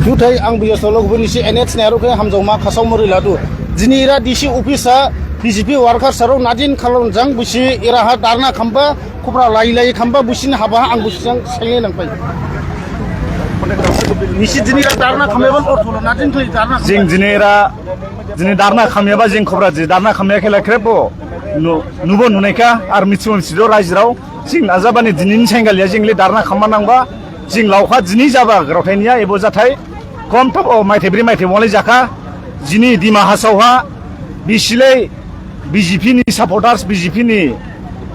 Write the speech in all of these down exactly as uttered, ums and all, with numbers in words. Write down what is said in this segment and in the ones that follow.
Juthai ang biyo solok bini si N H ni aro khe hamjaoma khasaoma riladu. Jini era D C office ha B J P worker sarao nadin khalon jang bisi era ha dharna khamba, khopra lai lai khamba, busini haba ha ang busi jang sainai nangpai. Nisi jini era dharna khamba ban ortholo nadin thoi dharna khamba. Jing jini era jini dharna khamyaba jing khopra ji dharna khamya khela khrebo nu-, nubo nunaikha ar mithibo mithidu raijirao. Jing najabani jini ni saingalia jing le dharna khamba nangba. Jing laokha jini jaba graothai niya ebo jathai. Kom thabo maithai bri maithai wali jakha. Jini Dima Hasao ha bisilei B J P ni supporters, B J P ni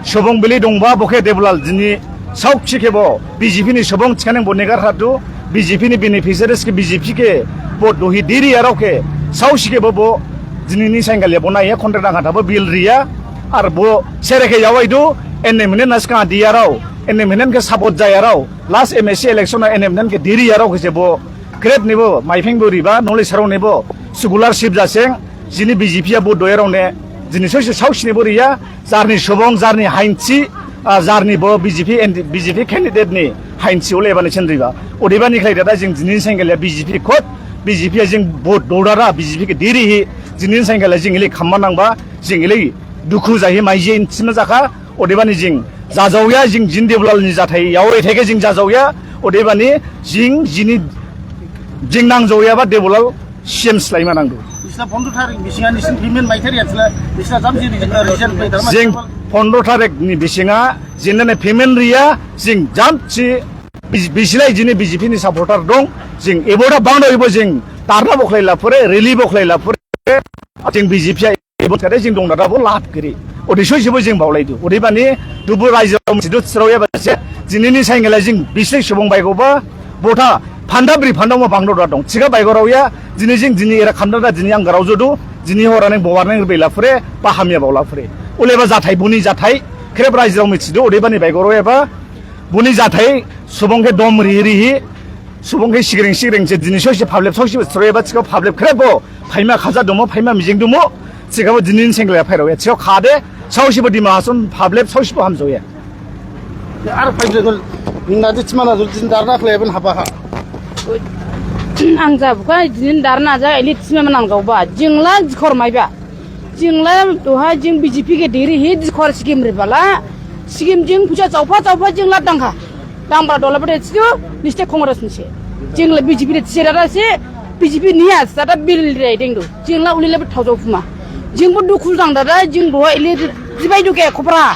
subung bili dongba, bo khe Debolal jini saosi khebo B J P ni subung thikhaneng bo negar hadu, B J P ni beneficiaries khe B J P khe bo dohi diri arao khe saosi khebo bo jini ni saingalia bo naiya contract dang kha thabo bill riya, ar bo sere khe yawaidu, N M N N aska di arao, N M N N khe support jaya arao, last M A C election ha N M N N khe diri arao khe se bo khrip nibo maipheng bo riba, nole sarao nibo scholarship jaseng, jini B J P ha bo doyarao ne, jini sosi saosi nibo riya, jarni subung, jarni hainsi, ah, jarni bo B J P and B J P candidate ni hainsi ole ebani chen riba. Odebani khlai dada jing jini saingalia B J P khot, B J P ha jing vote dodara, B J P khe diri hi, jini saingalia jing ili khamma nangba, jing ili dukhu jahi maiji insima jakha, odebani jing jajaoya, jing jin Debolal ni jathai, yao etheke jing jajaoya, odebani jing jini jing nangjaoyaba Debolal C M slaima nangdu. Isla pondro tarik bisinga nisin payment maithariya sila, isla jamsi resign khlai dharma. Jing pondro tarik ni bisinga jindane payment riya, jing jamsi bis-, bisilai jini B J P ni supporter dong, jing ebo da bangdo ebo jing dharna bo khlai laphure, rally bo khlai laphure, jing B J P ha ebo khade jing dong dada bo lab giri. Ode soi sibo jing baolaidu. Odebani dubu raijirao mithidu sraoyaba se, jini ni saingalia jing bisilai subung baigoba, botha phanda bri phanda ma bangdo da dong. Thikha baigoraoya, jini jing jini era khamda da jini ang garao jodu, jini hora neng bowar neng bai laphure, ba hamya bao laphure. Oleba jathai boni jathai, khrip raijirao mithidu, odebani baigoraoyaba, boni jathai, subung khe dom rihi rihi, subung khe sigreng sigreng se, jini sosi phablep sosi sroyaba thikha phablep khrebo, phaima khaja dumo, phaima mijing dumo, thikhabo jini ni saingalia phairaoya, thikha khade, saosibo Dima Hasao phablep, saosibo hamjaoya. Ar phai jengol, nadi thima na jol, jini dharna khlaiben haba ha. Ang jabukha, jini dharna ja, ili thima manang jaoba, jingla jikhor maiba. Jingla duha jing B J P khe diri hi jikhor scheme ribala. Scheme jing puja chaopha chaopha jingla dangkha. Dangba dola bade thidu niste Congress nise. Jingla B J P de thirara se B J P niya sada bill rai dengdu. Jingla ulila be thaojao phuma. Jingbo dukhu jang dada jing duha ili jibai duke khopra.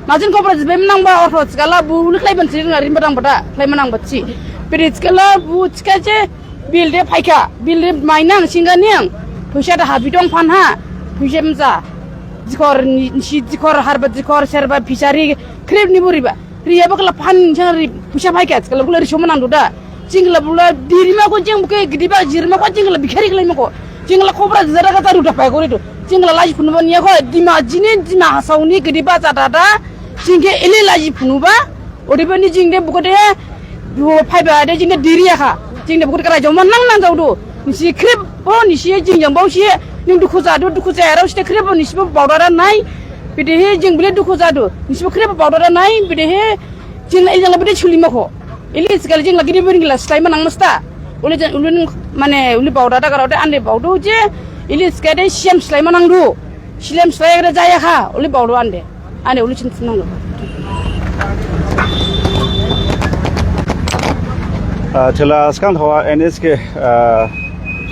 Najin khopra jibai manangba ortho thikhala bu uli khlaiban thirina rimba dangba da khlaima nangba thi. Bede thikhala bu thikha je Bill de phaikha, bill de mainang singa niang. Phuisa da habi dong phan ha. Phuisa mja. Jikhor ni, si jikhor harba jikhor serba phisari khrip ni buriba. Riya bakla phan chang ri phuisa phaikha, kala bula ri soma nang duda. Jingla bula dirima ko jing buke gidiba jirima ko jingla bikhari kala mako. Jingla khobra jada kata ruda pai kori do. Jingla laji phunuba niya ko Dima jini Dima Hasao ni gidiba jada da. Jingke ili laji phunuba. Odebani jing de buko de, bo phaiba de jing de diriya kha. Jing de buko de kara joma nang nang jaodu. Nisi khrip bo nisi jing jang bao si, ning dukhu jadu, dukhu jayarao si de khrip bo nisi bo baodada nai. Bedehe jing bile dukhu jadu. Nisi bo khrip bo baodada nai. Bedehe jing la ijang la bede chuli makho. Ili sikali jing la gidi bini la slaima nang masta. Uli jang, uli ning, mane, uli baodada karao de ande baodu je. Ili sikade C M slaima nangdu. C M slai kade jaya kha. Uli baodu ande. Ani uli chin sinang lo. Ah, thela skang thawa N S K, ah,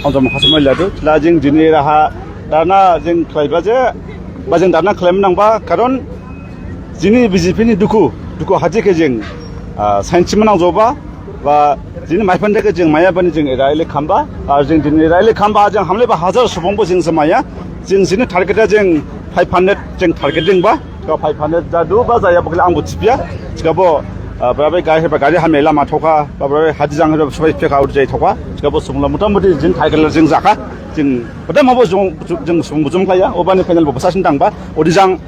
hamjam khasumai ladu. Thela jing jini raha dharna jing khlaiba je, ba jing dharna khlaima nangba, karon jini B J P ni dukhu, dukhu haji khe jing, ah, sainthima nangjaoba, ba jini maiphanda khe jing maya bani jing era ili khamba, ah, jing jini era ili khamba, jing hamle ba hajar subung bo jing samaya, jing jini target a jing five hundred jing target dingba. Ka five hundred jadu ba jaya bakla ang bo thipiya. Thikhabo, ah, brabai gari heba gari hamya lama thokha, ba brabai haji jang heba subai phekha ur jai thokha. Thikhabo sumla mota moti jing thai kala jing jakha. Jing pada mabo jong, jing sum bujum khlaiya. Obani final bo basasin dangba. Odi jang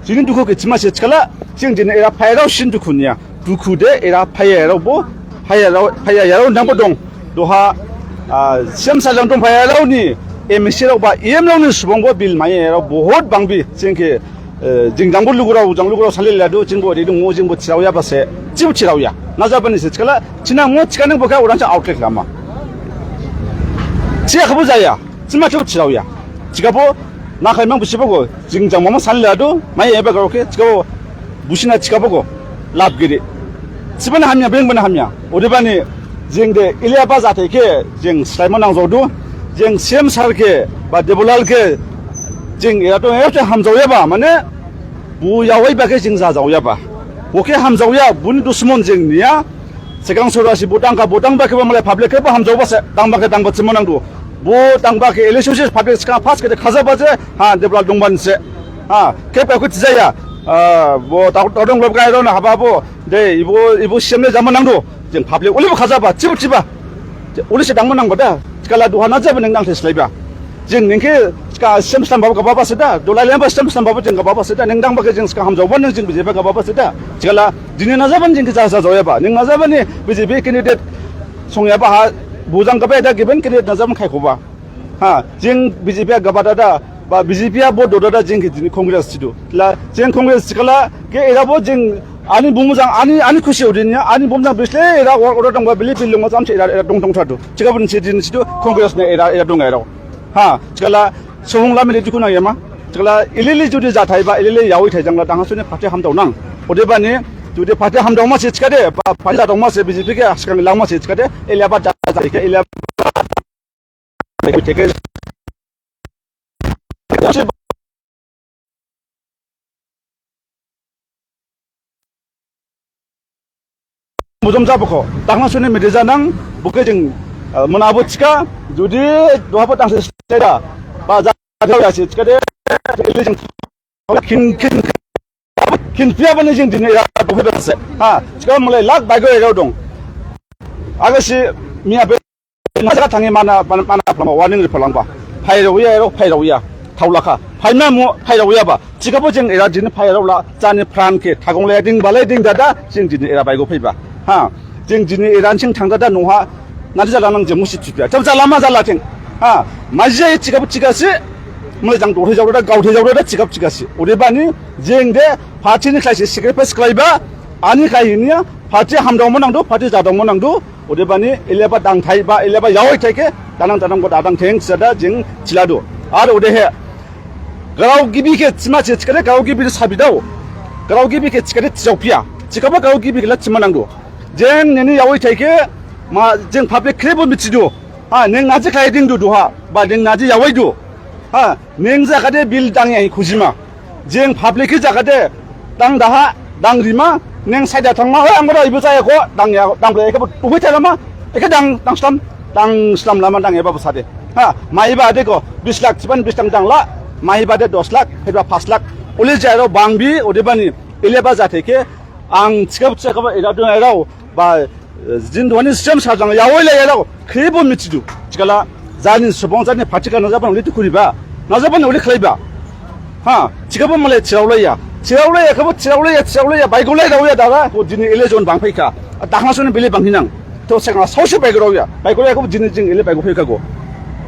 jini dukhu khe thima se thikhala. Jing jini era phairao sin dukhu niya. Dukhu de era phaiyarao bo, phaiyarao, phaiyarao nangbo dong. Duha, ah, C M sajang dong phaiyarao ni, M C rao ba E M rao ni subung bo bill maiyarao bohot bangbi, jing khe Eh, jing jangbo lugurao, jang lugurao sali ladu, jingbo ri dong, jingbo thiraoya base, jibo thiraoya. Najabani se thikhala, thina ngo thikha nang bokha orang sa outlet lama. Thiya khabo jaya, thima thibo thiraoya. Thikhabo, na khaimang bisi bogo, jing jang mama sali ladu, mai eba garo khe, thikhabo, busina thikhabo go, lab giri. Sibana hamya, beng bana hamya. Odebani, jing de, iliyaba jathai khe, jing slaima nangjaodu, jing C M sir khe, ba Debolal khe, jing ira to, ira to hamjaoyaba, mane, Bo yawai ba khe jing jajaoyaba. Bo khe hamjaoya, boni dusmon jing niya. Segang sorasi bo dangkha, bo dangba khe ba malai public khe bo hamjaoba se, dangba khe dangba thima nangdu. Bo dangba khe election se public segang first khe de khajaba je, ha, Debolal dongbani se. Ha, khe ba khe thijaya. Ah, bo tao, tao dong lob gai rona haba bo. De, ibo, ibo C M le jama nangdu. Jing public, ulibo khajaba, thibo thiba. Uli se dangma nangba da. Thikhala duha na jaba ning dangse slaiba. Jing ning khe thikha sem slam babo gababa se da. Dolai lemba sem slam babo jing gababa se da. Ning dangba khe jing thikha hamjaoba ning jing B J P gababa se da. Thikhala dini na jaba ning khe jajaoyaba. Ning na jaba ni B J P candidate songyaba ha bujang gaba da given candidate na jaba khaikhoba. Ha, jing B J P gaba da da. Ba B J P a bo doda da jing khe dini Congress thidu. La jing Congress thikhala khe era bo jing ani bumu jang ani, ani khusi odin ya, ani bumu jang bisle era or, or dongba bili bil dongba jamse era, era dong dong thadu. Thikhabo nisi dini thidu Congress ne era, era dong era. Ha, thikhala subung lamile dukhu nangyama. Thikhala ilili judi jathai ba ilili yawi thai jangla dangha suni party hamdao nang. Odebani judi party hamdao ma se thikhade, ba party jadao ma se B J P khe segang langma se thikhade, iliyaba jathai khe iliyaba Mujom jabokho, dangna suni mede janang, bokhe jing, eh, mona bo thikha, judi duha bo dangse sida, ba ja, ja, ja, thikha de, jing, khin, khin, khin, phiya bani jing dini ya, bokhe bese. Ha, thikha malai lak baigo erao dong. Agasi, miya be, Maja thanghi mana, mana, mana phlangba, warning ri phlangba. Phairaoya, ero phairaoya. Thaolakha. Phaima mu, phairaoyaba. Thikhabo jing era dini phairaola, jani pran khe, thagonglai ding balai ding dada, jing dini era baigo phaiba. Ha. Jing dini era ning thang dada noha, nadi jala nang jing musi thuphiya. Thab jala ma jala thing. Ha. Maja thikhabo thikhasi, mule jang dothai jaoda, gaothai jaoda, thikhabo thikhasi. Odebani, jing de, party ni khlaisi sacrifice khlaiba, ani khlaihi niya, party hamdaoma nangdu, party jadaoma nangdu, Odebani, ileba dangthai ba, ileba yawaithai khe, danang danang bo dadang theng, sada jing thiladu. Ar odehe, grao gibi khe thima se thikhade, grao gibi sabidao. Grao gibi khe thikhade thijaophiya. Thikhabo grao gibi khe la thima nangdu. Jing nini yawaithai khe, ma, jing public khrebo mithidu. Ha, ning naji khlaidingdu duha, ba ning naji yawaidu. Ha, Ning jakhade bill dangya hi khujima. Jing public hi jakhade dang daha, dang rima, ning saida thangma, hoi, ang bodo ibo jaya kho, dangya, dangblai ekhe bo tubai thalama, ekhe dang, dang slam, dang slam lama dang eba bo sade. Ha, maiba de kho, bis lakh, siban bis dang dang la, maiba de dos lakh, heba pas lakh. Uli jaya ro bangbi, odebani, ileba jathe khe, Ang thikhabo thikhabo era dong erao, ba, eh, jing duhani system sajang yawailai erao, khrebo mithidu. Thikhala, jani subung jani party kha najabani uli tukhuriba, najabani uli khlaiba. Ha, thikhabo malai thiraolaiya. Thiraolaiya khabo thiraolaiya, thiraolaiya, baigolai raoya dara, ko dini election bangphaikha. Dakhna suni bili banghinang. To segang saosi baigoraoya. Baigolai khabo dini jing ele baigo phaikha go.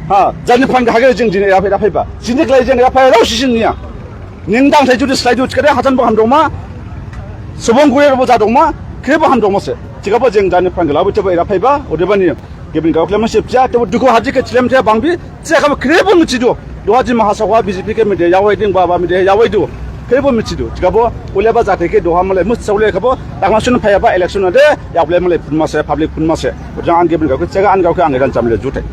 Ha, jani phan kha hage jing dini era phai, era phaiba. Jini khlai jing era phai rao sisin niya. Ning dangthai judi slaidu thikhade hathan bo hamdongma, subung gure bo jadongma, khe bo hamdongma se. Thikhabo jing jani phrang gela bo thebo era phaiba, odebani gibin gaokhlema se phiya, thebo dukhu haji khe thilem thiya bangbi, thiya khabo khe bo mithidu. Duha ji mahasabha B J P khe mide yawaiding ba, ba mide yawaidu, khe bo mithidu. Thikhabo uleba jathe khe duha malai musa ule khabo, dakhna suni phaiyaba election de, yaoblai malai phunma se, public phunma se. Ujang ang gibin gaokhe, thiya ang gaokhe ang eran chamle juthai.